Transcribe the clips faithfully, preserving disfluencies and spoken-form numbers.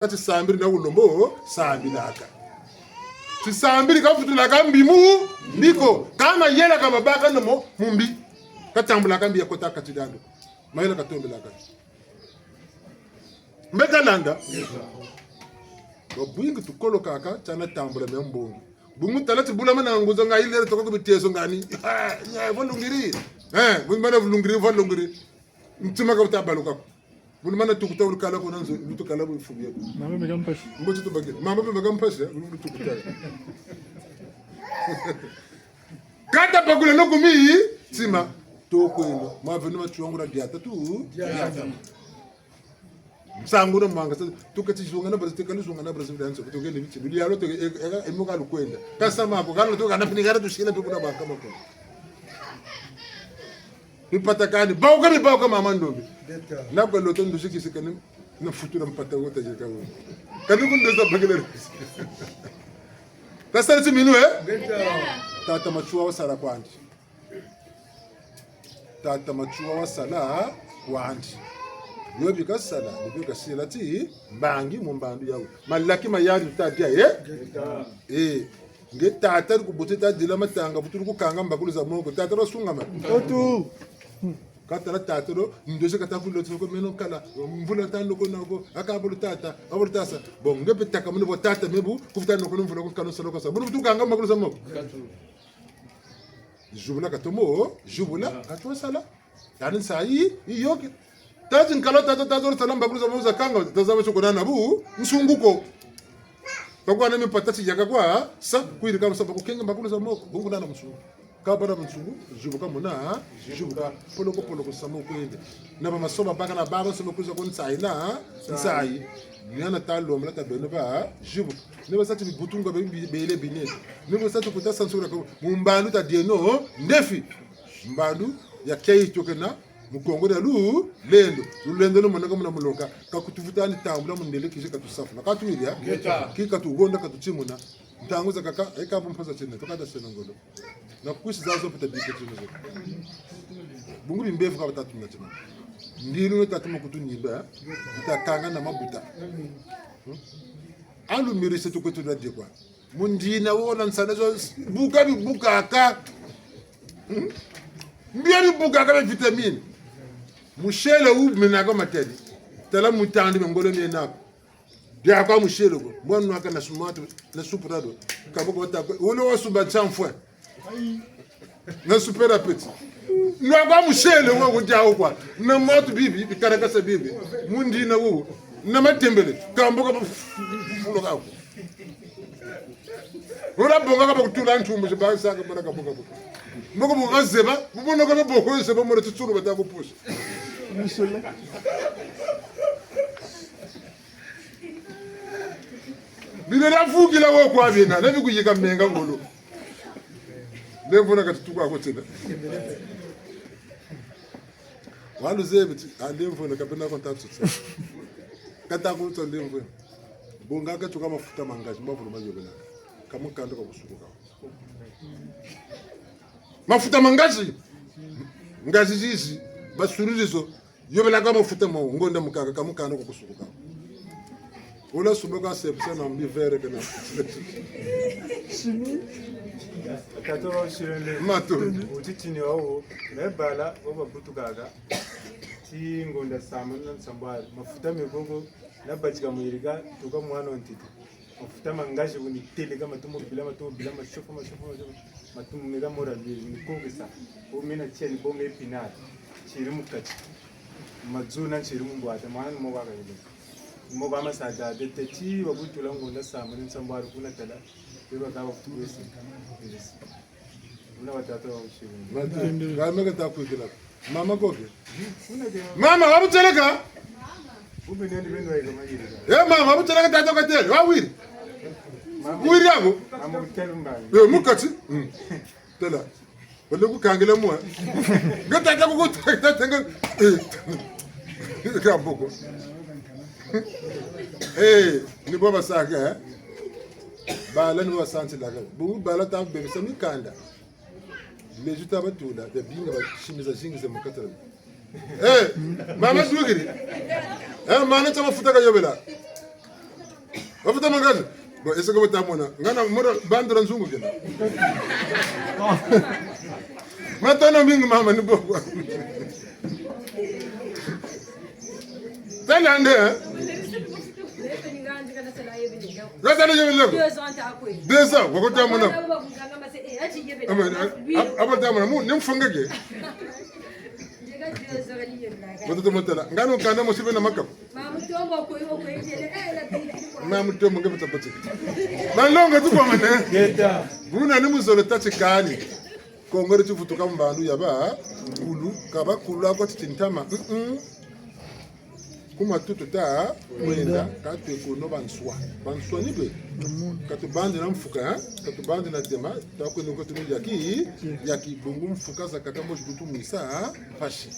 Tisambiri na wulombo sambilaka. Tisambiri ka vutulaka mbi mu mbi ko. Ka mayela ka mabâka na mo mu mbi, ka tambulaka mbi ya kota kati diandi ko. Mayela ka tombelaka. Mbe ka landa. Babwingi tukolo kaka, tiana tambula mia mbongi. Bungu tala ti bula mana nguza nga yilere toko ku bitezo ngani. Ah, ya, vo lungiri. Eh, bu mana lungiri, vo lungiri. Ntima ka wuta baluka ko. Bu mana tukuta wulukala ko na nzo, lutukala bu fumu ya. Mama mega mpasi. Mbo ti tubakiri. Mama mega mpasi, eh, lutukuta. Kata bakula no kumi, tima. Toko eno. Mavenu matuangura diata tu. Diata. Nsangu na mwanga, sa, tuka ti zonga na Brazzaville, tuka ti zonga na Brazzaville, nso, tuka ni biti, luli yalo, tuka, e, e, e, e, moka lukwenda. Kasa mako, kala tuka, na fini kala tusila, tuka na baka mako. Mipata kani, bauka, mibauka mama ndombi. Na kwa loto ndosi kisi kani, na futura mpata wota jeka wo. Kani kundosa bakila. Kasa ti minu, eh? Tata Matsoua wasala kwandi. Tata Matsoua wasala kwandi. Bio bi kasala, bio kasila ti mbangi mu mbandu yawu. Malaki mayari tata, eh? Eh, nge tata di kubuti tadila matanga, vutulu kukanga mbakulu za moko. Tata ro sungama. Otu. Katala tata ro, ndosi kata kuloto ko meno kala, mvula tano ko nako, akabolo tata, abolo tasa. Bon, nge pe taka mene bo tata mebu, kufuta noko mvula ko kano salo kasa. Bunu vutu kanga mbakulu za moko. Zubula katomo, zubula, katwa sala. Tani nsayi, iyoke. Tati nkalo tata, tata, sala mbakulu za moko za kanga, tazaba soko na nabu, nsungu ko. Bakwa na mipata ti yaka kwa, sa, kwiri kama sa, bakukenge mbakulu za moko, bungu na na nsungu. Kabana nsungu, zubuka muna, zubuka, poloko, poloko, samu kwende. Na ba masoba baka na baba, samu kwiza ko nsayi na, nsayi. Niana ta lomba ta beno ba, zubuka. Ni ba sa ti bibutunga be, be, bele binene. Ni ba sa ti kuta sansura ko, mu mbandu ta dieno, ndefi. Mbandu ya kei tokena, mu Kongo dia lulendo. Lulendo lumoneka muna muloka. Ka kutuvutani tambula mundele kisi katusafuna. Katuwiri ya? Ngeta. Ki katuhonda katutimuna. Ntangu zakaka, eka bu mpasa tiena, tukata sena ngolo. Na kwisi zazo pita bike tiena zo. Bungu bimbevo ka batatu na tiena. Ndilu no tatu makutu nimba, eh? Bitakanga na mabuta. Hmm? Alu mirise tukwetu na dekwa. Mundina wo na nsana zo buka bibukaka. Hmm? Mbia bibukaka bia vitamine. Mushele wu menaka matadi. Tala mutandu bia ngolo mienako. Bia kwa mushele ko. Mbo nwaka na sumatu, na supurado. Kaboko wata ko. Wolo wa suba chamfwe. Na super appétit. Nwa kwa mushele wo kudia wo kwa. Na matu bibi, bikarakasa bibi. Mundina wo. Na matembele. Kambo ka fulo ka ko. Wala bonga ka bakutula ntumbu, je ba saka mwana ka bonga bonga. Moko bonga zeba, moko bonga ka bonga zeba, mwana tutsuru bata kupusa. Bile na vukila wo kwa bina, na bikuyika menga ngolo. Ndemvona kati tuka ko tiena. Walu zebi ti, a ndemvona ka bena ko nta tsutsa. Kata ko tso ndemvona. Bonga ka tuka mafuta ma ngazi, mavulu mayobela. Ka mukanda ka kusukuka. Mafuta ma ngazi. Ngazi zizi, basulu zizo. Yobelaka mafuta mo, ngonda mukaka, ka mukanda ko kusukuka. Wula suba ka sepisa na mbi vere kana. Simi. Tato wa shirende. Mato. Utitini wawo, na bala, wo babutukaka. Ti ngonda sambanu na nsambwari. Mafuta me gogo, na batika muyirika, tuka mwana wa ntiti. Mafuta ma ngazi bu niteleka, matomo bila, matomo bila, mashofa, mashofa, mashofa. Matomo meka mora lwiri, nikokesa. Bo mena tia ni bonga épinard. Tieri mu kati. Mazuna tieri mu mbwata, mwana ni mo kwa kayile. Mo kwa masada, de teti, wa kutula ngonda sambanu na nsambwari kuna tala. Beba kawa kutuwesi. Yes. Muna batata wa mashini. Mate, ngameka ta kwikila. Mama koke. Mama, wabuteleka? Eh, mama, wabuteleka tata katele. Wawiri. Wiri yako? Eh, mu kati. Mm. Tala. Wale kukangila mwa. Nga tata kukuta, tata nga. Eh. Kamboko. Eh, ni bo basaka, eh? Bala ni bo basantilaka. Bu bala ta bebisa mikanda. Lezu ta batula, ya binga ba shimiza zingi za mukatala. Eh, mama dukiri. Eh, mana ta mafuta kayobela. Bafuta mangazi. Bon, est-ce que bata mona? Ngana mora bandura nzungu kena. Matana mingi mama ni boko. Tala nde, eh? Ngasa na yebele ko. Deux ans, wakota mona. Aba, aba, aba ta mona, mu, ni mfungeke. Watoto motala. Ngano kana mo sibe na makabu. Ma mutombo nge pata pati. Malonga tu kwa mane. Buna ni muzolo tati kani. Kongo di tivutuka mu bandu ya bakulu, ka bakulu ako titi ntama. Mm-mm. Ku matutu ta kwenda, ka twe kono banswa. Banswa ni be. Ka tubandi na mfuka, eh? Ka tubandi na dema, ta kwenda ko tunu yaki, yaki bungu mfuka za kata mosi kutu mwisa, eh? Mpasi.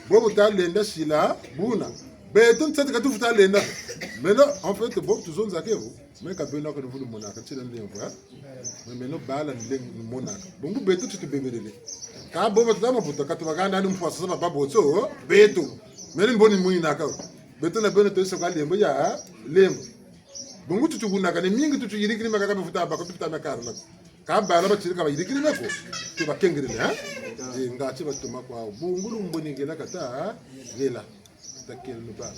Bobo ta lenda sila, buna. Beto nsati ka tufuta lenda. Mais non, en fait, bobo tuzonza ke bo. Mais ka beno ko ni vulu monaka, ntina ndemvo, eh? Mais meno bala ni leng-, ni monaka. Bungu beto ti tubebelele. Ka bobo tata mabuta, ka tubakanda ni mpwasa za baba botso, beto. Meno mboni mwinaka. Beto na beno twesa kwa lembo ya, eh? Lembo. Bungu tutukunaka, ni mingi tutuyirikiri makaka bifuta baka tufuta makara na. Ka bala batiri ka bayirikiri meko. Tubakengerele, eh? Eh, ngati batuma kwa. Bungu lumboni ngela kata, ngela. Takele no bala.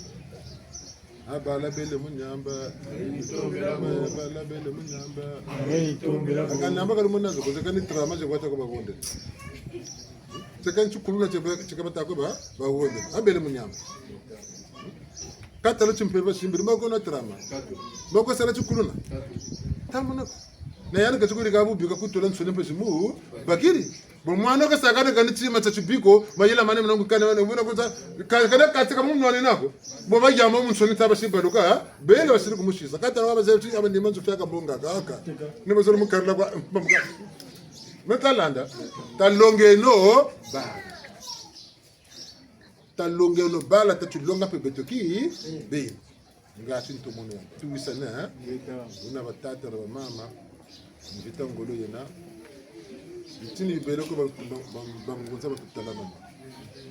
Ah, bala bele mu nyamba. Bala bele mu nyamba. Aka namba kali mona zo, koze kani trama ze kwata ko bahonde. Teka nchukuluna cheka, cheka bata ko ba, bahonde. Ah, bele mu nyamba. Katala chimpeve simbiri, mako na trama. Mako sala chukuluna. Tamuna. Na yandi kachukuri ka bubi ka kutula nsoni mpe simu bakiri. Bo mwana kasaka na kani tima tia tibiko, mayela mane mnangu kane wane, mwana kuza, ka-, kana katika mu nwane nako. Bo bayama mu nsoni taba sibaluka, bele basiri kumusisa. Katala wa bazebi ti, aba ni manzu fiaka bonga, kaka. Ni bazolo mukarila kwa, bamuka. Metalanda, talongeno, ba. Talongeno bala, tatulonga mpe beto ki, be. Ngati ntomono ya. Tuwisane, eh? Ngeta. Buna batata na bamama, mvita ngolo yena. Bitini bibele ko ba, ba, ba, bangunza batutalamana.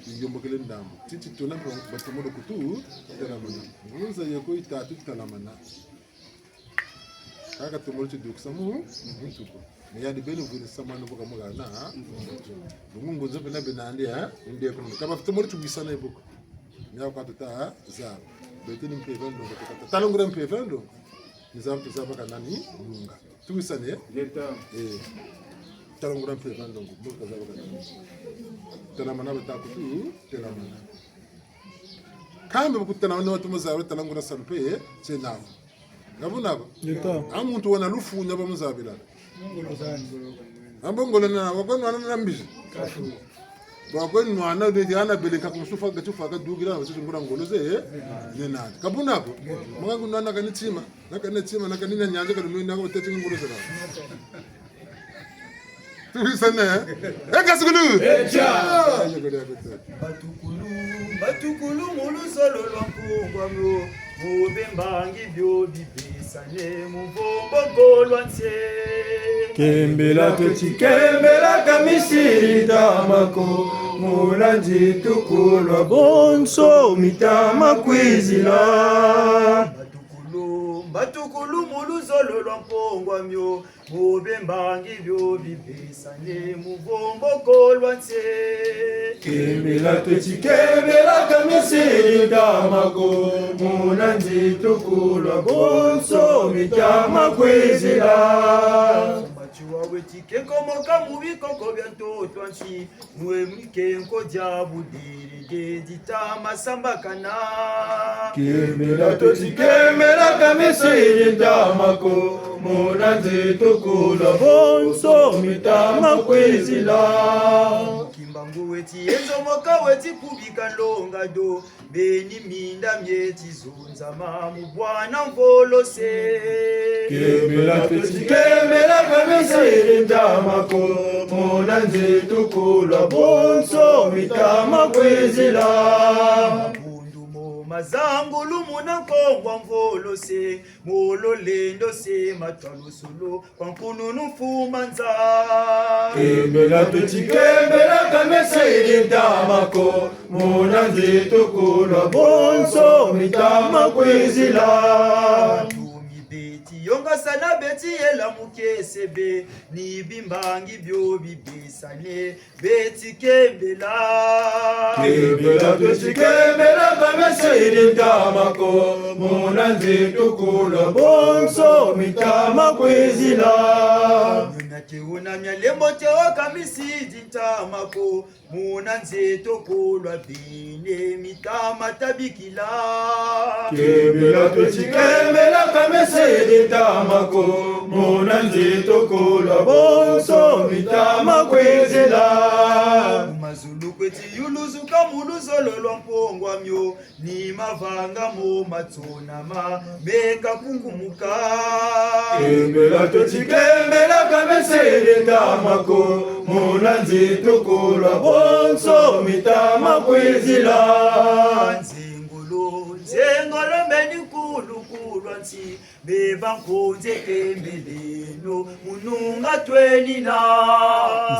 Tuyombokele ndambu. Titi tuna mpe batomono kutu, talamana. Ngunza yeko yita tutalamana. Kaka tomolo tidukisa mu, mutuku. Mais yandi beni vwini samanu boka mugana, ha? Bungu ngunza mpe na bena nandi, ha? Inde ko. Ka ba tomolo tiwisana ye boko. Nia kwa tuta, ha? Za. Beto ni mpeve ndongo tuka ta. Talongula mpeve ndongo. Ni za tuzaba ka nani, nunga. Tuwisane, eh? Ngeta. Eh. Talongula mpeve ndongo. Mbo kazaba ka nani. Talamana bata kutu, talamana. Kambe bakutana wane watu muzaba talangura salu mpe, eh, tienawo. Ngabuna ko? Ngeta. A muntu wana lufunya bamuzabila. Ambo ngolo na, wakwe nwana na mbizi. Wakwe nwana de ana beleka ku nsufa, ka nsufa kadukila, wasi ngura ngolo ze, eh? Nena. Kabuna ko? Mwa kunwana kani tima, na kani tima, na kani na nyanza, kani mwe na ko tete ngolo ze. Tuwisane, eh? Eh, kasukulu! Echa! Batukulu, batukulu mu luzolo lwa nkungwa mio, mu bembangi bio bibisane mu mvomboko lwa nse. Kembela tweti kembela ka misiri ntama ko, muna nzitukulu lwa bonso mitama kwizila. Batukulu, batukulu mu luzolo lwa nkungwa mio, mu bembangi bio bibisane mu mvomboko lwa nse. Kembela tweti kembela ka misiri ntama ko, muna nzitukulu lwa bonso mitama kwizila. Matiwa weti ke komoka mu bikoko bia ntoto a nsi, nwe mikenko dia budiri die ditama sambakana. Kembela tweti kembela ka misiri ntama ko, muna nzitukulu lwa bonso mitama kwizila. Kimbangu weti enzomoka weti kubika nlonga do, beni minda mieti zonzama mu bwana mvolo se. Kembela tweti kembela ka misiri ntama ko, muna nzitukulu lwa bonso mitama kwizila. Mabundu mo mazangulu muna nkongwa mvolo se, mu lulendo se matwalusulu kwa nkununu mfumu a nza. Kembela tweti kembela ka misiri ntama ko, muna nzitukulu lwa bonso mitama kwizila. Na beti yela mukese be, ni bimbangi bio bibesane, beti kembela. Kembela, tweti kembela, ka mesidi ntama ko, muna nzeto kolo bonso mitama kwizila. Muna teuna mia lembo teoka misidi ntama ko, muna nzeto kolo bine mitama tabikila. Kembela, tweti kembela, ka mesidi ntama ko, muna nzeto kolo bonso mitama kwizila. Mu mazulu kweti yuluzuka mu luzolo lwa mpongwa mio, ni mavanga mo matsonama, meka kungumuka. Kembela, tweti kembela, ka mesidi ntama ko, muna nzeto kolo bonso mitama kwizila. Nzengolo, nzengolo meni kulu kulu a nsi, be bankonze kembeleno, mu nunga twenina.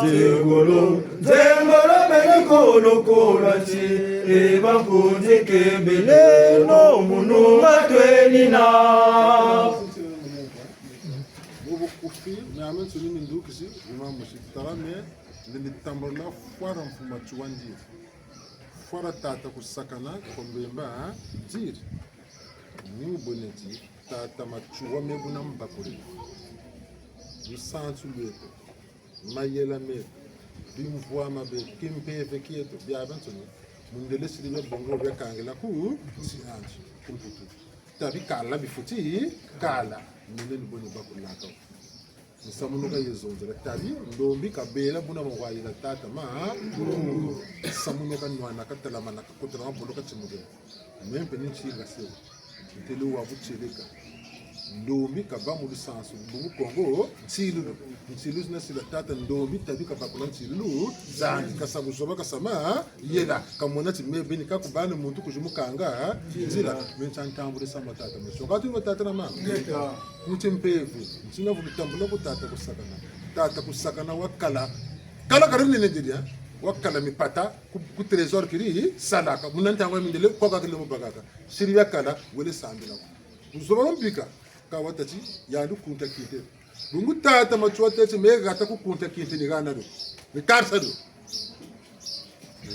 Nzengolo, nzengolo meni kulu kulu a nsi, be bankonze kembeleno, mu nunga twenina. Bobo kufi, miamiansoni mindukisi, bima musi tala me, ndendi tambula fwara mfumu Matsoua ndiri. Fwara tata Kusakana, kwa Mbemba, ndiri. Ni mu bwena ti, tata Matsoua me buna mbakuri. Lusansu lweto, mayela meto, bimvwama bieto, kimpeve kieto, biabiansoni. Mundele siri bia bongo bia kangila ku, nsi anti, ku mputu. Tabi kala bifweti kala, mene ni bo ni bakulaka. Nsamunuka ye zonzela. Tabi, ndombi kabela buna mawayila tata ma, nsamunuka nwana katalama na kakotela mabolo katimukela. Me mpe ni ntinga sewa. Ntele wa butieleka. Ndombi kaba mu lusansu, bungu Kongo, nsilulu. Nsilulu zina sila tata ndombi, tabi kabakula nsilulu, zandi kasa buzoba kasa ma, yela, kamona ti me beni kakubana muntu kuzi mukanga nzila, me ntia ntambula samu tata Matsoua. Kati mwa tata na mama. Ngeta. Nti mpeve, nti na vulu tambula ku tata Kusakana. Tata Kusakana wakala. Kala kari nene diri, hein? Wakala mipata, ku, ku trésor kiri salaka. Muna ntangu ya mindele, kwa kakele mu bakaka. Siri yakala, wele sambila ko. Buzoba mbika, ka watâ ti, yandi kunta kinte. Bungu tata Matsoua tâ ti me hata ku kunta kinte ni hana do. Ni karisa do.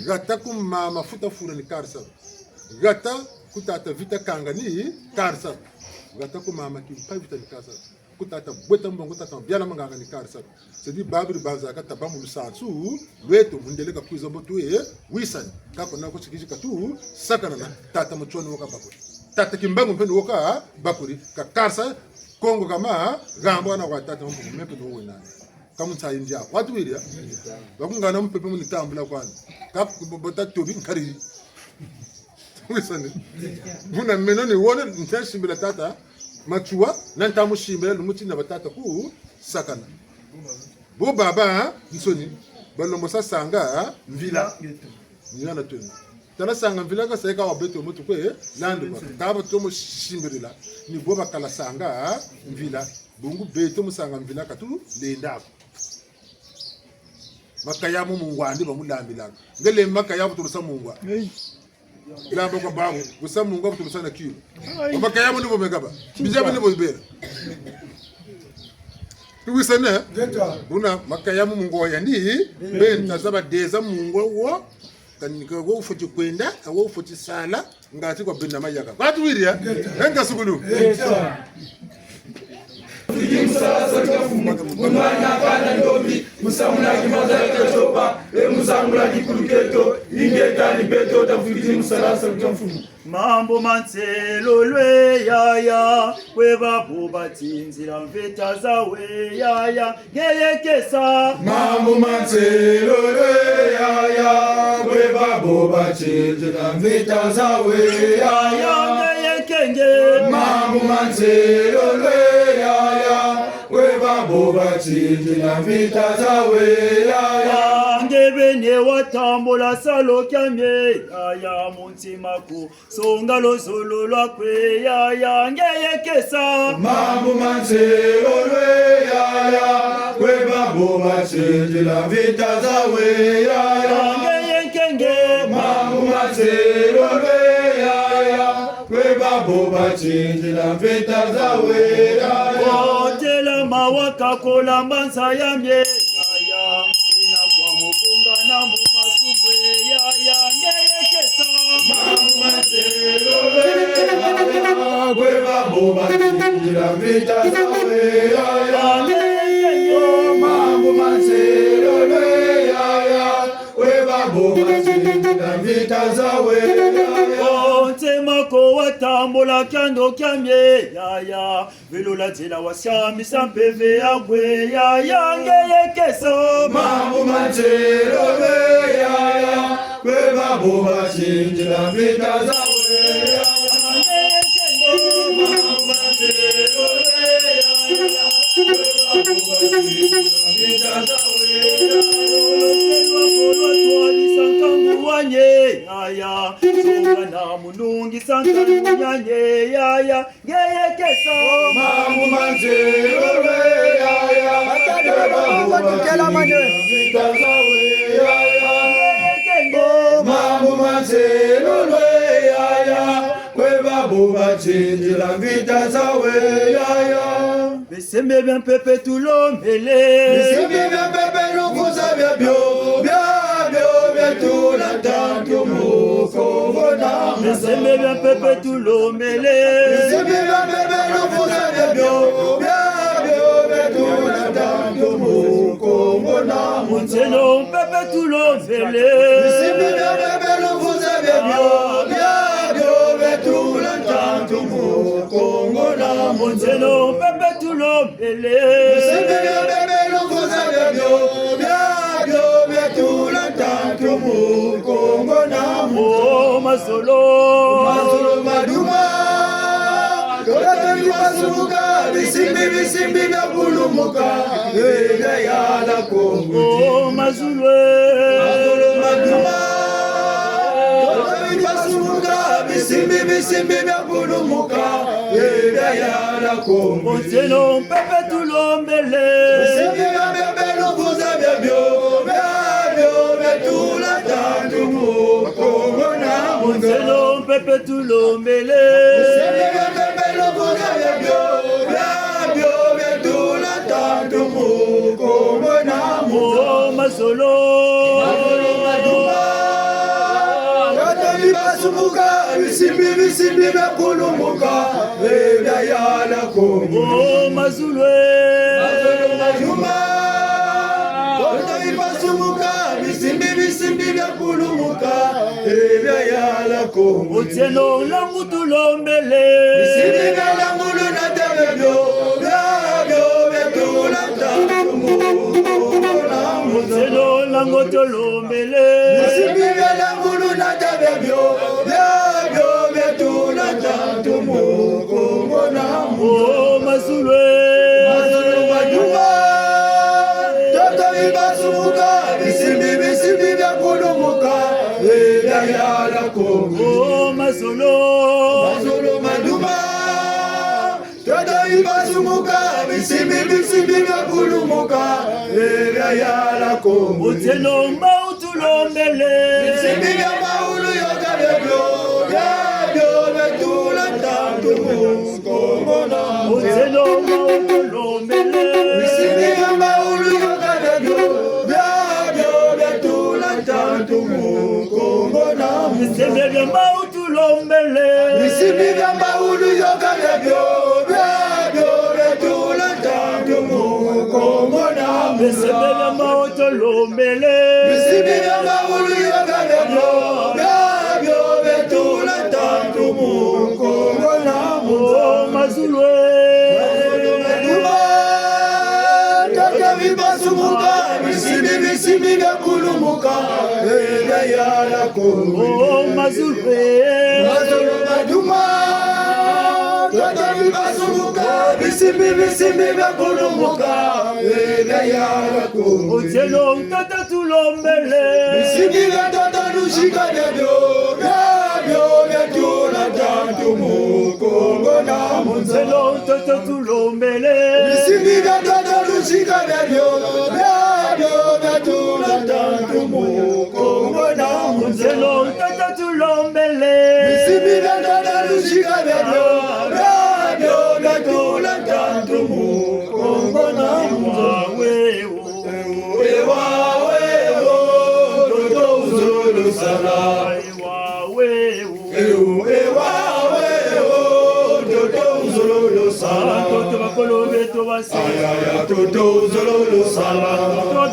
Hata ku mama Futa Fula ni karisa do. Hata ku tata Vita Kanga ni karisa do. Hata ku mama Kimpa Vita ni karisa do. Ku tata Bweta Mbongo tata Mbiala Manganga ni karisa do. Sedi babiri banzaka taba mu lusansu lweto mundele kakwiza mbo twe wisani. Kako nako sikisi katu sakanana. Tata Matsoua ni wo kabakuri. Tata Kimbangu mpe ni wo kabakuri. Ka karisa Kongo kama, hamba wana kwa tata Mampungu, me mpe ni wo wena. Ka mu nsayi ndia. Watuwiri, ya? Bakungana mupepe muni tambula kwani. Ka bota tobi nkari. Wisani. Buna meno ni wone, nta simbila tata Matsoua, na nta musimbila lumuti na batata Kusakana. Bo babansoni, balombosa Sanga Mvila. Ni hana twena. Tala Sanga Mvila ka saika wa beto mutu kwe, landi kwa. Ka batomo simbirila, ni bo bakala Sanga Mvila. Bungu beto mu Sanga Mvila ka tulenda ko. Makaya mu mungwa ndi bamulambilaka. Nge lemba makaya bu tulusa mungwa. Lamba kwa babu, busa mungwa bu tulusa na kilo. Makaya mu ni bo mekaba. Bizabe ni bo bibela. Tuwisane? Ngeta. Buna makaya mu mungwa yandi, beni tazaba deza mungwa wo, kanika wo wufweti kwenda, wo wufweti sala, ngati kwa bena mayaka. Watuwiri, ya? Ngeta. Enga sukulu. Ngeta. Fwidi mu sala salu tia mfumu, mu nwana kana ndombi, mu samuna kimaza kia tiopa, e mu zangula kikulu kieto, ingeta ni beto tafwidi mu sala salu tia mfumu. Mambu ma nselo lwe yaya, kwe babo batinzila mvita zawe yaya, ngeye kesa. Mambu ma nselo lwe yaya, kwe babo batinzila mvita zawe yaya. Yaya ngeye kenge. Mambu ma nselo lwe yaya, kwe babo batinzila mvita zawe yaya. Yaya nge bene watambula salu kia mie yaya mu ntima ko. Songa luzolo lwa kwe yaya, ngeye kesa. Mambu ma nselo lwe yaya, kwe babo batinzila mvita zawe yaya. Ngeye nkenge. Mambu ma nselo lwe yaya, kwe ba Bo batindila mvita zawu, yaya. Kotela mawa kakola mbanza ya mie, yaya. Ina kwa mubunga na mu masumbwe, yaya. Ngeye kesa. Mambu ma nzelo, yaya. Kwe babo batindila mvita zawu, yaya. Mambu ma nzelo, yaya. Kwe babo batindila mvita zawu, yaya. O ntse mako watambula kiando kia mie, yaya. Velula nzila wasiamisa mpeve ya bwe, yaya. Ngeye kesa. Mambu ma nzelo, yaya. Kwe babo batindila mvita zawu, yaya. Ngeye kesa. Mambu ma nzelo, yaya. Kwe babo batindila mvita zawu, yaya. Lwako lwatwadisa nkangu wa nie, yaya. Songa na munungisa nkangu wa nie, yaya. Ngeye kesa. Mambu ma nzelo, yaya. Batata, bamama, tutelamane. Mvita zawu, yaya. Ngeye kesa. Mambu ma nzelo, yaya. Kwe babo batindila mvita zawu, yaya. Bisimbi bia mpeve tulombele. Bisimbi bia mpeve luvuza biabio, biabio biatula ntantu mu Kongo na mu nza. Bisimbi bia mpeve tulombele. Bisimbi bia mpeve luvuza biabio, biabio biatula ntantu mu Kongo na mu nza. Nselo mpeve tulombele. Bisimbi bia mpeve luvuza biabio, biabio biatula ntantu mu Kongo na mu nza. Nselo mpeve tulombele. Bisimbi bia mpeve luvuza biabio, biabio biatula ntantu mu Kongo na mu nza. O mazolo. Mazolo maduma. Tata bipasumuka, bisimbi, bisimbi biabulumuka, e, biayala Kongo. O mazulu e. Mazolo maduma. Tata bipasumuka, bisimbi, bisimbi biabulumuka, e, biayala Kongo. Nselo mpeve tulombele. Bisimbi bia mpeve luvuza biabio, biabio biatula ntantu mu Kongo na mu nza. Nselo mpeve tulombele. Bisimbi bia mpeve luvuza biabio, biabio biatula ntantu mu Kongo na mu nza. O mazolo. Mazolo maduma. Tata bipasumuka, bisimbi, bisimbi biabulumuka, e, biayala Kongo. O mazulu e. Mazolo maduma. Tata bipasumuka, bisimbi, bisimbi biabulumuka, e, biayala Kongo. Nselo nlangu tulombele. Bisimbi bia nlangu luna ta biabio, biabio biatula ntantu mu Kongo na mu nza. Nselo nlangu tulombele. Bisimbi bia nlangu luna ta biabio, biabio biatula ntantu mu Kongo na mu nza. O mazulu e. Mazulu maduma. Tata bipasumuka, bisimbi, bisimbi biabulumuka, e, biayala Kongo. O mazulu. Mazulu maduma. Tata bipasumuka, bisimbi, bisimbi biabulumuka, e, biayala Kongo. Nselo mbawu tulombele. Bisimbi bia mbawu luyoka biabio, biabio biatula ntantu mu Kongo na mu nza. Nselo mbawu tulombele. Bisimbi bia mbawu luyoka biabio, biabio biatula ntantu mu Kongo na mu nza. Bisimbi bia mbawu tulombele. Bisimbi bia mbawu luyoka biabio, biabio biatula ntantu mu Kongo na mu nza. Bisimbi bia mbawu tulombele. Bisimbi bia mbawu luyoka biabio, biabio biatula ntantu mu Kongo na mu nza. O mazulu e. Mazulu maduma. Tata bipasumuka, bisimbi, bisimbi biabulumuka, e, biayala Kongo. O mazulu e. Mazulu maduma. Tata bipasumuka, bisimbi, bisimbi biabulumuka, e, biayala Kongo. Nselo ntata tulombele. Bisimbi bia ntoto lusika biabio, biabio biatula ntantu mu Kongo na mu nza. Nselo ntata tulombele. Bisimbi bia ntoto lusika biabio, biabio biatula ntantu mu Kongo na mu nza. Nselo ntata tulombele. Bisimbi bia ntoto lusika biabio.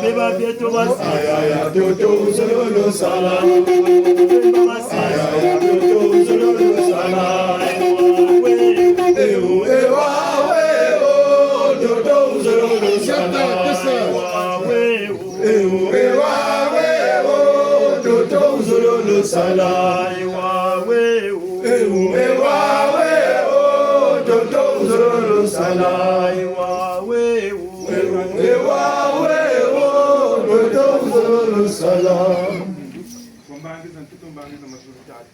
Beba bieto basi. Ayaya, toto uzololo sala. Beba basi. Ayaya, toto uzololo sala. Ewa, we. Ewa, ewa, we, oh, toto uzololo sala. Ewa, we, oh. Ewa, ewa, we, oh, toto uzololo sala. Ewa, we, oh. Ewa, ewa, we, oh, toto uzololo sala. Ewa, we, oh. Ewa, ewa, we, oh, toto uzololo sala. Kwa mbangi za ntoto, mbangi za mazulu, tata.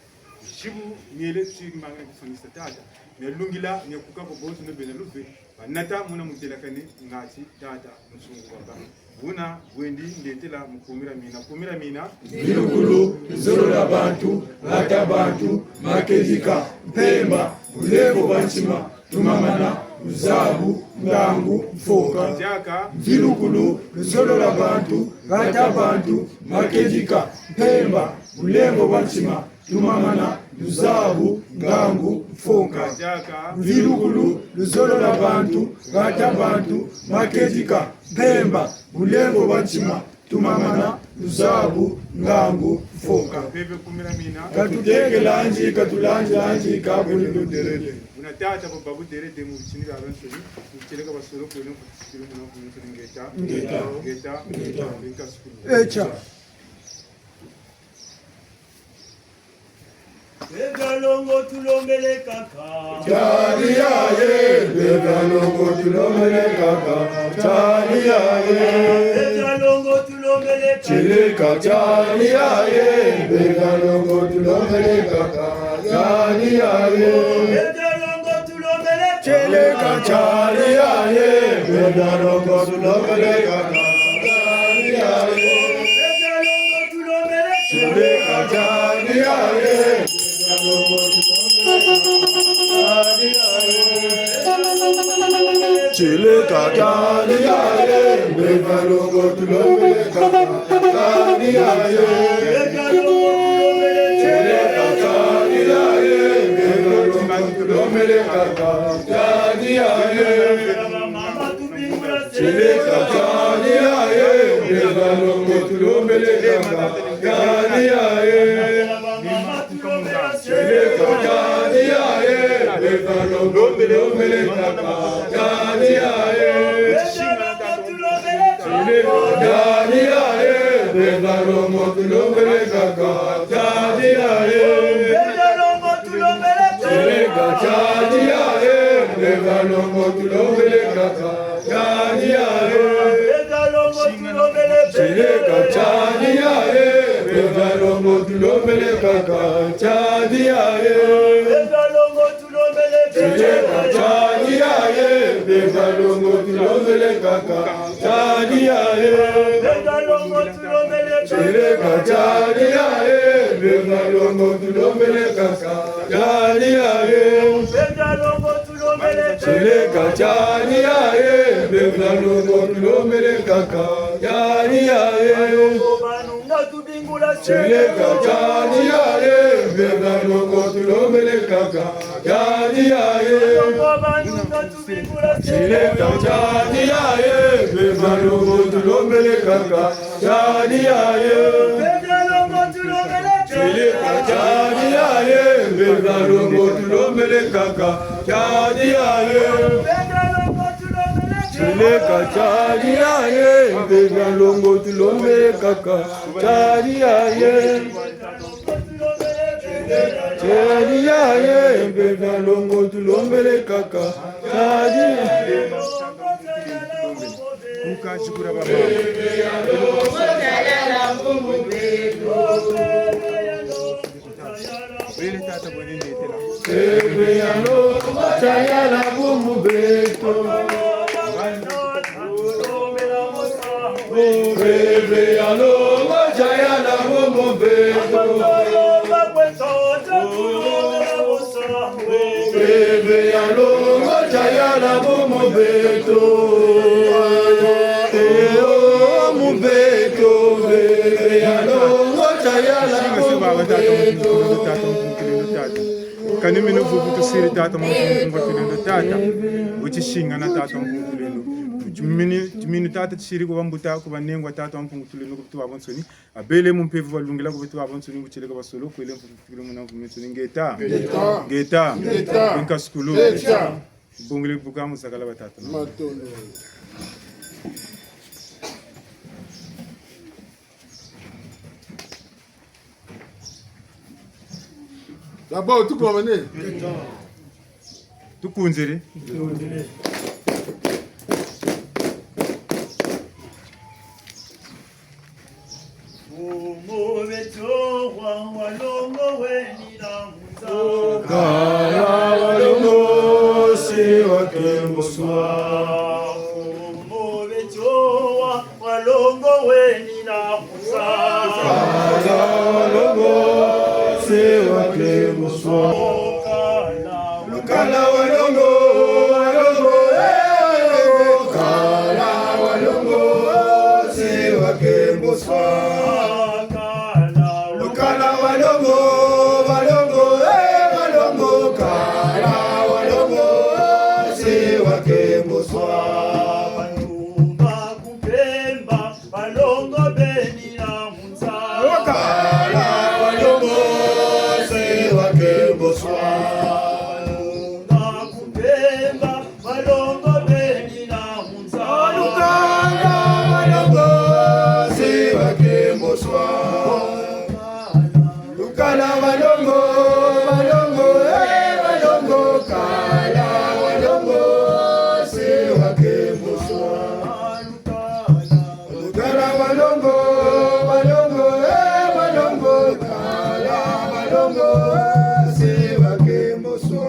Zibu miele tsi mbangi na kufwanisa, tata. Mia lungila, mia kuka kwa bonso, mia bena luve. Banata muna mutelakane ngati, tata, musungu baba. Buna bwendi ndetela mu kumi dia mina, kumi dia mina. Mvilukulu, luzolo lwa bantu, ngata bantu, makedika, mpemba, bulembo bwa ntima, tumamana, luzabu, ngangu, mfoka. Diaka. Mvilukulu, luzolo lwa bantu, ngata bantu, makedika, mpemba, bulembo bwa ntima, tumamana, luzabu, ngangu, mfoka. Diaka. Mvilukulu, luzolo lwa bantu, ngata bantu, makedika, mpemba, bulembo bwa ntima, tumamana, luzabu, ngangu, mfoka. Mpeve kumi dia mina. Katutekelandi, katulandilandi, ka buni luderede. Buna tata bo babuderede mu bitini bia bansoni, mu tieleka basolo kweno, ku tisikilo muna ku muntu ngeta. Ngeta. Ngeta. Ngeta. Ngeta sukulu. Echa. Bebia longo tulombele kaka. Tiari yaye, bebia longo tulombele kaka. Tiari yaye. Bebia longo tulombele kaka. Tieleka tiari yaye, bebia longo tulombele kaka. Tiari yaye. Bebia longo tulombele kaka. Tieleka tiari yaye, bebia longo tulombele kaka. Tiari yaye. Bebia longo tulombele kaka. Tieleka tiari yaye. Tieleka tiari yaye, bebia longo tulombele kaka. Tiari yaye. Tieleka tiari yaye, bebia longo tulombele kaka. Tiari yaye. Tieleka tiari yaye, bebia longo tulombele kaka. Tiari yaye. Tieleka tiari yaye, bebia longo tulombele kaka. Tiari yaye. Tiari yaye, bebia longo tulombele kaka. Tiari yaye. Tieleka tiari yaye, bebia longo tulombele kaka. Tiari yaye. Tieleka tiari yaye, bebia longo tulombele kaka. Tiari yaye. Tieleka tiari yaye, bebia longo tulombele kaka. Tiari yaye. Tieleka tiari yaye, bebia longo tulombele kaka. Tiari yaye. Tieleka tiari yaye, bebia longo tulombele kaka. Tiari yaye. Tieleka tiari yaye, bebia longo tulombele kaka. Tiari yaye. Tieleka tiari yaye, bebia longo tulombele kaka. Tiari yaye. Tieleka tiari yaye, bebia longo tulombele kaka. Tiari yaye. Tieleka tiari yaye, bebia longo tulombele kaka. Tiari yaye. Tiari yaye, bebia longo tulombele kaka. Tiari yaye. Kuka zikura baba. Bele tata bwene ndetela. Bebe ya longo tayala bumu beto. Bebe ya longo tayala bumu beto. Bebe ya longo tayala bumu beto. Eh, oh, mu beto. Bebe ya longo tayala bumu beto. Kani mino vuvu tusiri tata, mu mpungu tulendo tata. Utisingana tata, mu mpungu tulendo. Timinu, timinu tata tisiri ku bambuta, ku banengwa tata wa Mpungu Tulendo, ku beto babansoni. Abele mu mpeve balungila ku beto babansoni, butieleka basolo, kwele mfumu fikile muna mfumu nsoni. Ngeta. Ngeta. Ngeta. Ngeta. Nkasukulu. Ngeta. Bongele buka mu sakala batata. Matondo. D'abord, tukuwamane. Tukunzele. Mfumu beto wa walongo weni na munza. Kala walongo, si wakemboswa. Mfumu beto wa walongo weni na munza. Kala walongo, si wakemboswa. Kala Lukala walongo, walongo, eh, walongo, kala walongo, si wakemboswa. Lukala walongo, walongo, eh, walongo, kala walongo, si wakemboswa. Tumba ku Mpemba, balongo beni na munza. Kala walongo, si wakemboswa. Balongo ku Mpemba, balongo beni na munza. Lukala walongo, si wakemboswa. Lukala walongo, walongo, eh, walongo, kala walongo, si wakemboswa. Lukala walongo, walongo, eh, walongo, kala walongo, si wakemboswa.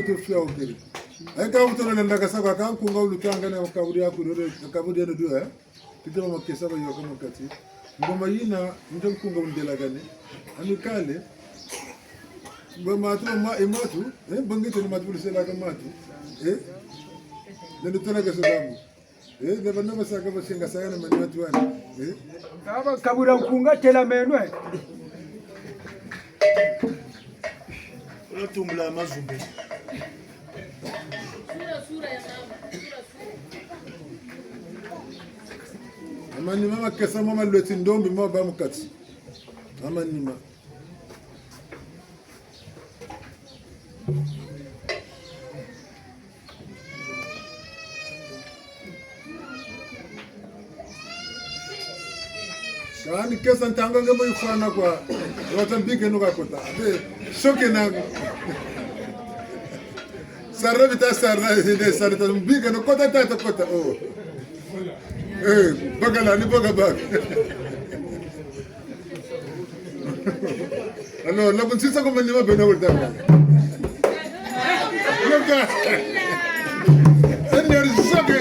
Tufia okiri. Ayi ka wutono landa kasa kwa ka nkunga wulutanga na kaburi ya kurore, kaburi ya nduwe, eh? Tite ba makesa ba yoka mu kati. Ngoma yina, nje nkunga wundelakane. Amicale. Ba matu, ma, e matu, eh? Bangete ni matu, buliselaka matu. Eh? Nende tona kasa zamu. Eh, na bana basaka basenga saya na mani matu wana. Eh? Kaba kabura nkunga tela menwe. Watumbula mazumbe. Amanima makesa mo malweti ndombi mo ba mu kati. Amanima. Kani kesa ntangu nge mo yifwana kwa. Wata mbike no kakota. Abe, soke na. Sarila bita sarila, ne sarila ta mbike no kota tata kota. Oh. Eh, bakala ni baka baka. Alors, la kunsisa ko manima bena wulta. Yoka. Seigneur, soke.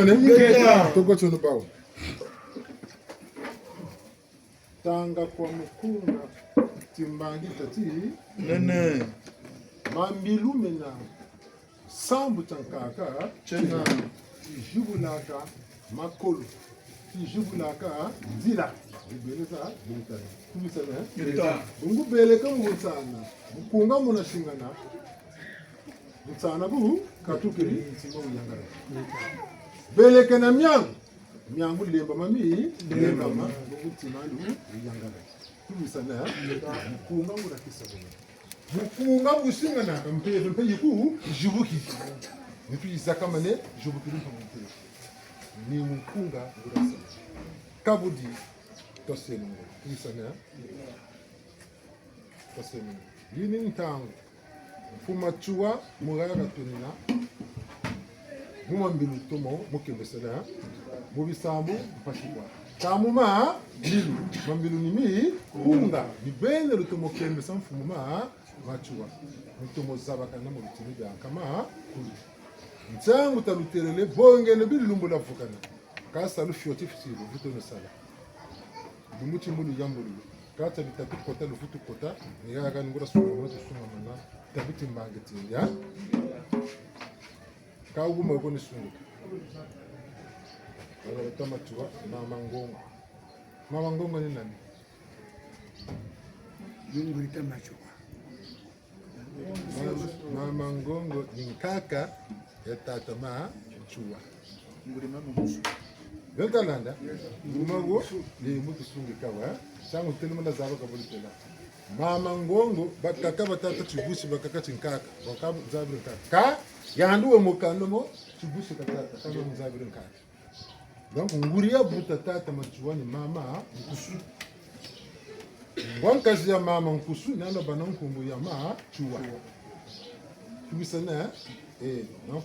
Ngeta. Toko tsono bawu. Tanga kwa mukunga, timbangi tati. Nene. Mambilu mena, sambu tia nkaka, tiena. Tizibulaka makolo, tizibulaka nzila. Bibeleza, bintana. Tubisana, eh? Ngeta. Bungu beleka mu bunsana, mukunga muna singana. Bunsana bu katukiri, ntima bu yangalala. Beleka na miangu, miangu lembama mi, lembama, bungu ntima lu yangalala. Tubisana, mukunga ngula kisa buna. Mukunga bu singanaka mpeve mpe yiku zibukiri. Nitu yizakamane, zibukiri mpe mpeve. Ni mukunga ngula sa. Kabudi, twaseno ngula. Tubisana, twaseno ngula. Yini ntangu. Mfumu Matsoua, mu haya katwenina. Mu mambilu lutomo mu kembesela, mu bisambu mpasi kwa. Ka mu mambilu, mambilu ni mikunga, ni beno lutomo kembesa mfumu Ma-, Matsoua. Lutomo zabakana mu bitini bia nkama kulu. Ntangu talutelele, bongeno bilumbu lavukana. Ka sa lufioti fisilu, vutono sala. Lumbu ti mu luyambululu. Ka tia bitatu kota, luvutu kota, ni haya kani ngula sungamana, tusungamana, tabiti mbangi tindi, ha? Ka wuma ko ni sunguka. Wala tata Matsoua, Mama Ngongo. Mama Ngongo ni nani? Nguri tata Matsoua. Mama, Mama Ngongo ni nkaka ya tata Matsoua. Nguri mama Nkusu. Yo talanda? Nguri mama wo, ni mutu sungi kawa. Sangu tele mwana zaba kabuli tela. Mama Ngongo, bakaka ba tata Tibusi, bakaka ti nkaka. Bakaka nzabiri nkaka. Ka, yandi we mukanda mo, Tibusi ka tata, ka nzabiri nkaka. Donc, nguri ya buta tata Matsoua ni Mama Nkusu. Ngwa nkazi ya Mama Nkusu, ni hana bâ na nkumbu ya Matsoua. Tubisana, eh? Eh, donc,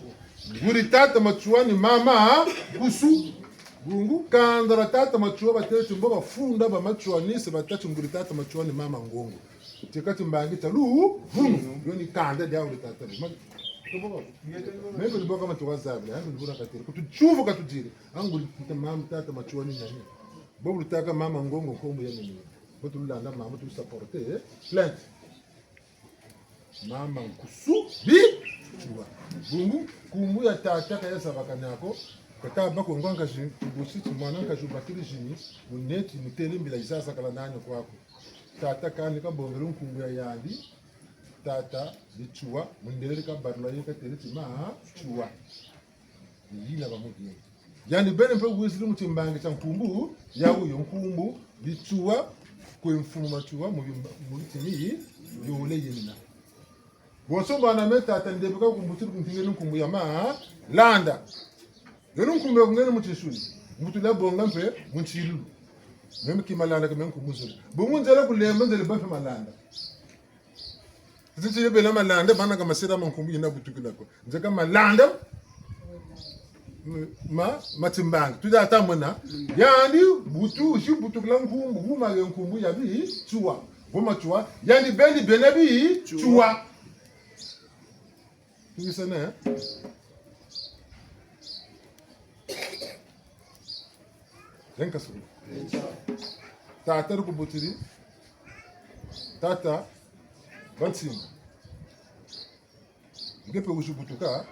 nguri tata Matsoua ni Mama Nkusu. Bungu, kanda la tata Matsoua batêle ti mbo bafunda ba Matsouaniste, batâ ti nguri tata Matsoua ni Mama Ngongo. Tieka timbangi tia luvunu, yo ni kanda dia nguri tata. Ma-, meko ni bo ka Matsoua zabila, yango ni bo na katêle. Kutu tiyuvu katudiri. Nguri tata, Mama, tata Matsoua ni nani? Bo bu lutâka Mama Ngongo nkumbu ya nani? Bo tulanda mama, tu supporter, eh? Plainte. Mama Nkusu Bi-, Matsoua. Bungu, nkumbu ya tata ka ya zabakana ko. Kata bâ ko ngwa nkazi, Tibusi ti mwana nkazi wubakiri zini, mu neti, mutêle mbila yiza zakala nani kwaku. Tata kani kabongele nkumbu ya yandi, tata Matsoua, mundele kabalula ye katêle ti Matsoua. Ni yina ba mu biengi. Yandi beni mpe wiziri mu timbangi tia nkumbu, yawu yo nkumbu, Matsoua, kwe mfumu Matsoua, mu bimba-, mu bitini, yole yena. Bonso bana me tata ndebe ka kumbutiri kuntingeni nkumbu ya Malanda. Yo ni nkumbu ya kungeni mu tinsuni. Mbutu la bonga mpe mu nsilulu. Meme ki Malanda ka me nkumbu nzole. Bungu nzele kulemba nzele bâ mpe Malanda. Titi bela Malanda, bana ka masira ma nkumbu yina butukila ko. Nzeka Malanda, ma, Matimbangi. Tuta ata mona. Yandi butu, si butukila nkumbu, wuma ye nkumbu ya Matsoua. Bo Matsoua. Yandi beni bena Matsoua. Tuwisane, eh? Lenka sukulu. Tata lukubutiri. Tata Bansimba. Nge mpe wizi butuka.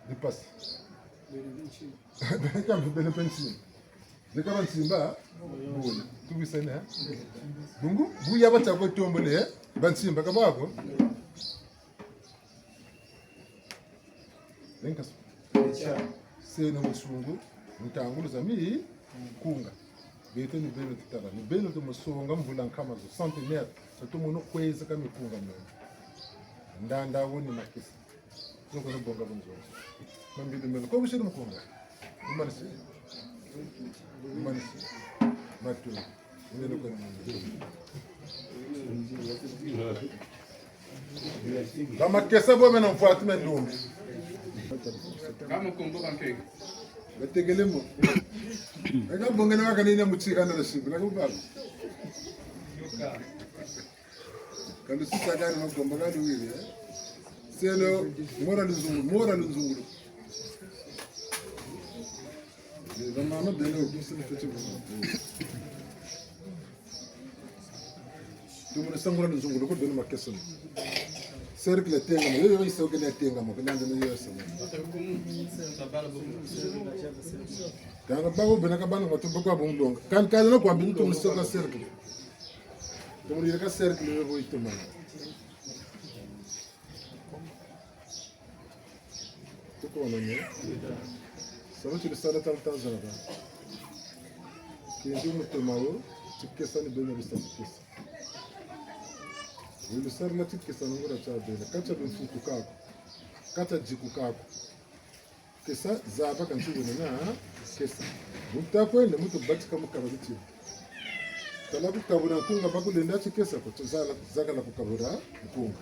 Ni mpasi. Bene mpe Nsimba. Leka Bansimba. Bole. Tuwisane, eh? Bungu, bu ya bata kwe tombole, eh? Bansimba, ka bwa ko? Lenka su. Seno musungu, ntangulu za mikunga. Beto ni beno tutala, ni beno tumusonga mvula nkama zo, centenaire, sa tumono kweza ka mikunga meno. Ndanda wo ni makesa. Zo kono bonga bunzo. Mambilu meno, ko busiri mukunga. Umanisi. Umanisi. Matu. Ba makesa bo mena mfwati me lumbu. Kama kombo kankeke. Batekele mo. Eka bongele waka nina mutika na sibu. La kuba. Ka lusisa kani makombo ka luwiri, eh? Seno, mora luzungu, mora luzungu. Bamama beno, kusa ni feti bo. Tumuni sangula nzunguluko beno makesa. Cercle tengama, yo yo iso kele tengama, kele ande yo sa. Kanga bawo bena ka bana watu bakwa bunglonga. Kan kala no kwa bintu tumuni soka cercle. Tumuni ka cercle yo bo itumana. Tuko na ne? Salu ti lusala tala tazaba. Kindi mutema wo, tikesa ni beno lusa tikesa. Lusala tikesa na nguria tia beno. Ka tia bimfutu kaku. Ka tia diku kaku. Kesa, zaba kansi wena na kesa. Buta kwenda muntu batika mu kaba bitini. Tala ku kabula nkunga bakulenda tikesa ko, tuzala, zakala ku kabula nkunga.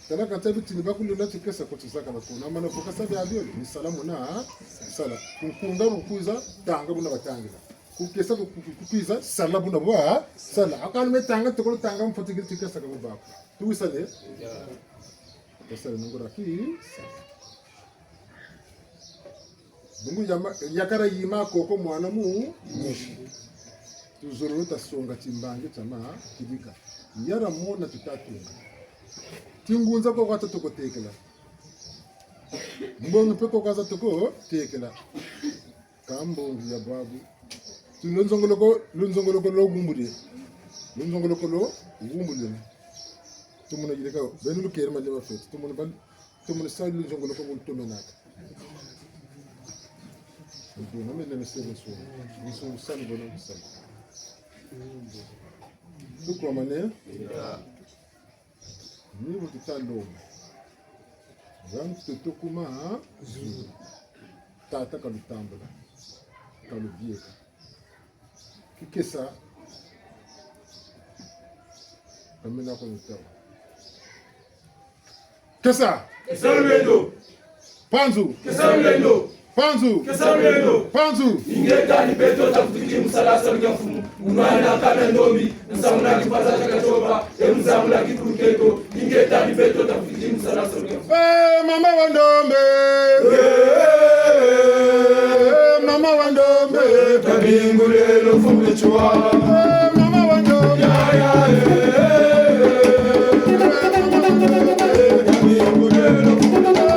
Tala kata bitini bakulenda tikesa ko, tuzakala ko. Na mana vo kasa bia bio, ni sala muna sala. Ku nkunga bu kwiza, tanga buna batangila. Ku kesa ku, ku, ku kwiza, sala buna bwa sala. Akana me tanga, tokolo tanga, mfwatikiri tikesa ka baba ko. Tuwisane? Kesa ni nguria ki. Bungu yama, yakala yima koko mwana mu mosi. Tuzololo tasonga timbangi tia ma kidika. Yala mona tutatunga. Tingunza koko ata toko tekela. Mbongi mpe koko ata toko tekela. Ka mbongi ya bwabu. Ti lunzongoloko, lunzongoloko lo gumbudi. Lunzongoloko lo gumbudi. Tumuni yirika, beno lukeri malema fete. Tumuni bal-, tumuni sa lunzongoloko buntumenaka. Ndio, na mene mese mese. Mese usali bona usali. Tuko mane? Ni bu tuta lomba. Bantu tutukuma, ha? Zulu. Tata kalutambula. Kalubieka. Kikesa. Kamena kwa mutawa. Kesa! Kesa lulendo! Panzu! Kesa lulendo! Panzu! Kesa lulendo! Panzu! Ingeta ni beto tafuti mu sala salu kia mfumu. Unwana kana ndombi, nsamuna kipaza tia katiopa, e mzamula kikulu keto, ingeta ni beto tafuti mu sala salu kia mfumu. Eh, mama wa ndombe! Eh, mama wa ndombe! Kabingulelo fumbe chwa. Eh, mama wa ndombe! Ya, ya, eh, eh, eh, eh, kabingulelo fumbe chwa.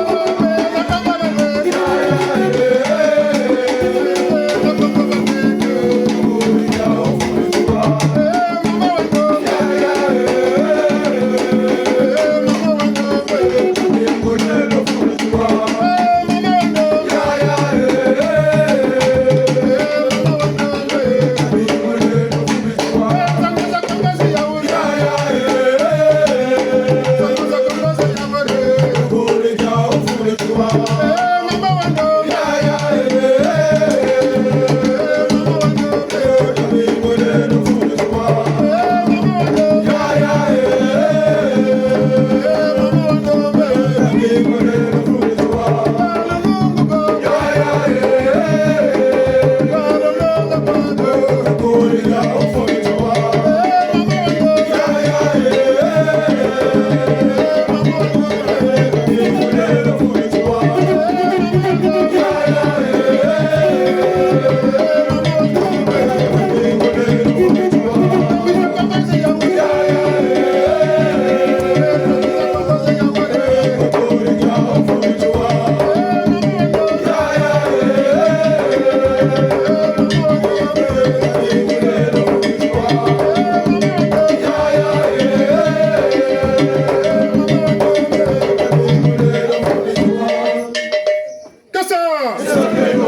Kasa!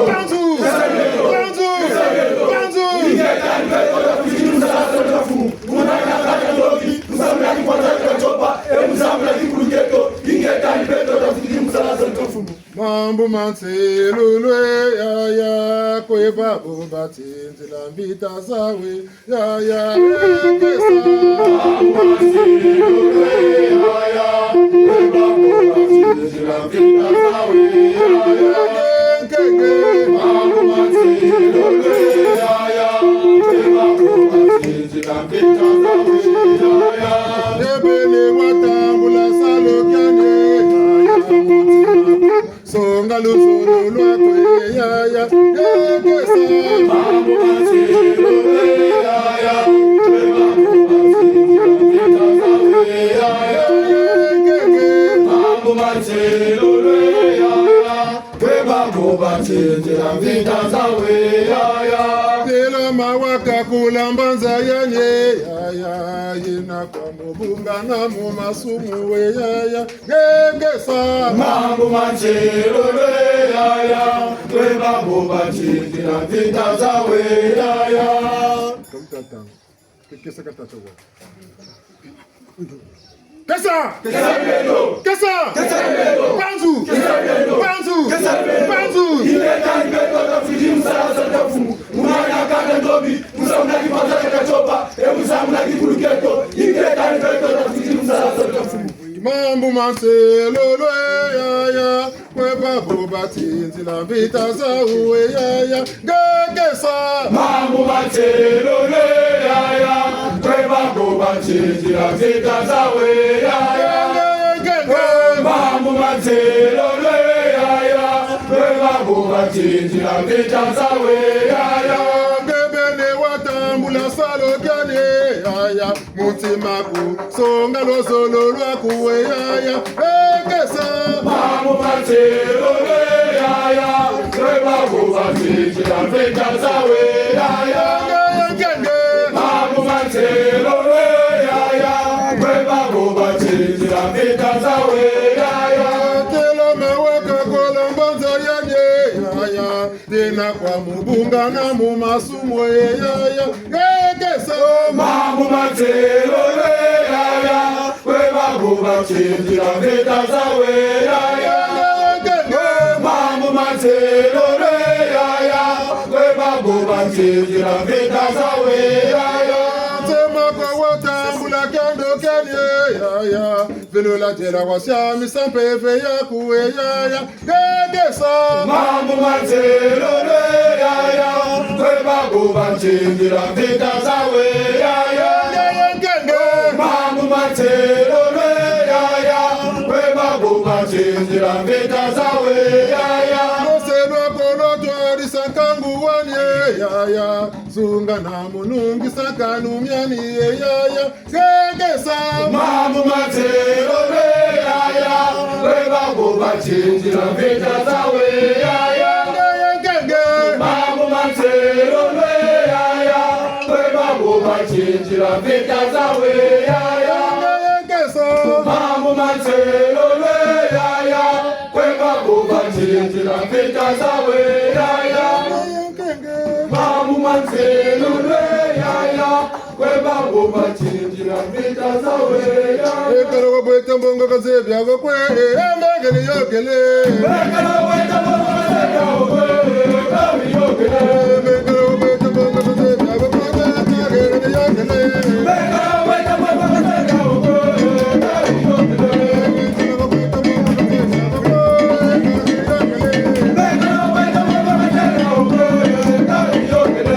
Panzu! Panzu! Panzu! Mambu ma nsilulu e yaya, kwe babo batinzila mvita zawe. Ya, ya, eh, kesa. Ebele watambula salu kiani. Songa luzolo lwaku, yaya, yekesa. Mambu ma nsilulu, yaya, yaya. Mambu ma nsilulu, yaya, kwe babo batindila mvita zawu, yaya. Telama wakakula mbanza yandi, yaya, yina kwa mu bungana mu masumu we, yaya. Yekesa. Mambu ma nsilulu, yaya, kwe babo batindila mvita zawu, yaya. Kesa ka tata wa. Kesa! Kesa! Kesa! Kesa! Mpanzu! Kesa! Mpanzu! Kesa! Mpanzu! Ingeta ni beto tafweti mu sala za nta mfumu. Mwana kanda ndombi, musa muna kipanza kia katiopa, e musa muna kikulu kieto. Ingeta ni beto tafweti mu sala za nta mfumu. Mambu ma nsilulu, yaya, kwe babo batindila mvita zawu, yaya, ngekesa. Mambu ma nsilulu, yaya, kwe babo batindila mvita zawu, yaya. Ngenge. Mambu ma nsilulu, yaya, kwe babo batindila mvita zawu, yaya. Nge beni watambula salu kiandi, yaya. Mu ntima ku songa luzolo lwaku we, yaya, yekesa. Mambu ma nsilulu, yaya, kwe babo batindila mvita zawu, yaya. Ngenge. Mambu ma nsilulu, yaya, kwe babo batindila mvita zawu, yaya. Telama wakakula mbanza yandi, yaya. Yina kwa mu bungana mu masumu, yaya, yekesa. Mambu ma nsilulu, yaya, kwe babo batindila mvita zawu, yaya. Mambu ma nsilulu, yaya, kwe babo batindila mvita zawu, yaya. Nsema kwa watambula kiendo kiandi, yaya. Vilula diela wasiamisa mpeve yaku, yaya. Yekesa. Mambu ma nsilulu, yaya, kwe babo batindila mvita zawu, yaya. Ngenge. Mambu ma nsilulu, yaya, kwe babo batindila mvita zawu, yaya. Lose lwaku lwatwadisa nkangu wani, yaya. Zunga na mu nungisa kanu miani, yaya. Yekesa. Mambu ma nsilulu, yaya, kwe babo batindila mvita zawu, yaya. Ngenge. Mambu ma nsilulu, yaya, kwe babo batindila mvita zawu, yaya. Yekesa. Mambu ma nsilulu, yaya, kwe babo batindila mvita zawu, yaya. Ngenge. Mambu ma nsilulu, yaya, kwe babo batindila mvita zawu, yaya. Ekala wabweta mbongo ka zebi ako kwe, eh, eh, mbenge ni yokele. Ekala wabweta mbongo ka zebi ako kwe, eh, eh, mbenge ni yokele. Ekala wabweta mbongo ka zebi ako kwe, eh, eh, mbenge ni yokele. Ekala wabweta mbongo ka zebi ako kwe, eh, eh, mbenge ni yokele.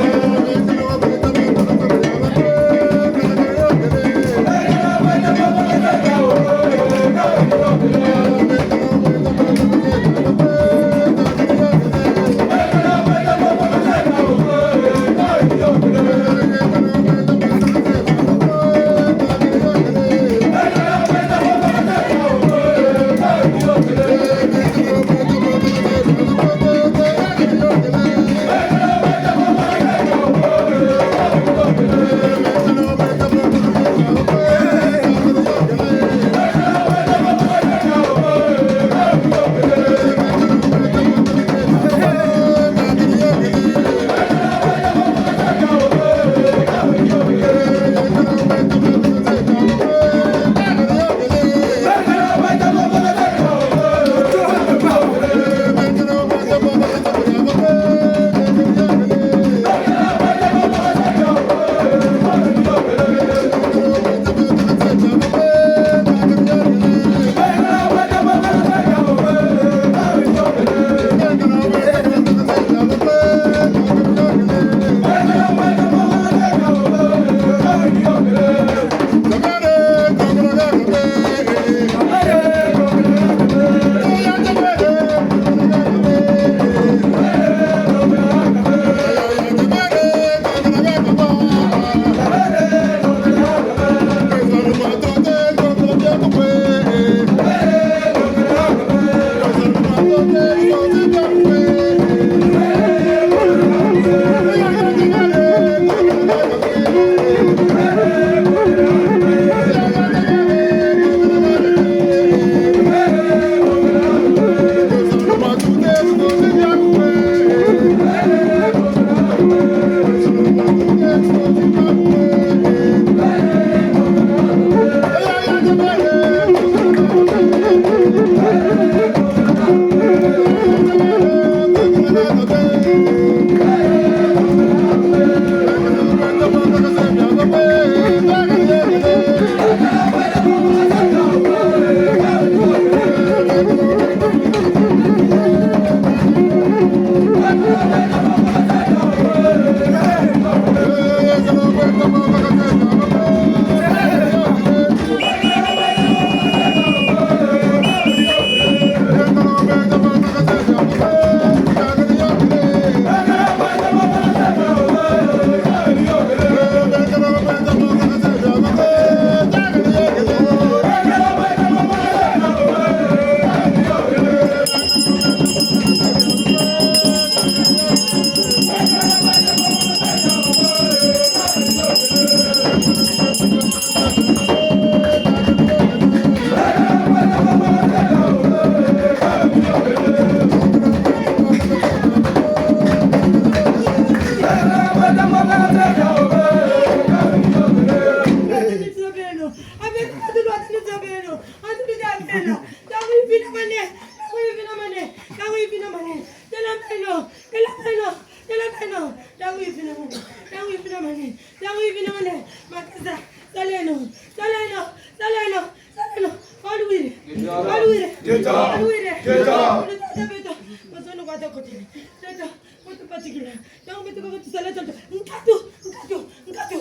Ntangu yifina mane, ntangu yifina mane, ntangu yifina mane. Tala meno, tala meno, tala meno. Ntangu yifina mane, ntangu yifina mane, ntangu yifina mane. Makasa, saleno, saleno, saleno, saleno. Oluwiri, oluwiri, oluwiri. Olu tata beto, mazono kwa takotele. Tata, kwa tupatikila. Ntangu beto kwa tusala tonto. Nkatu, nkatu, nkatu.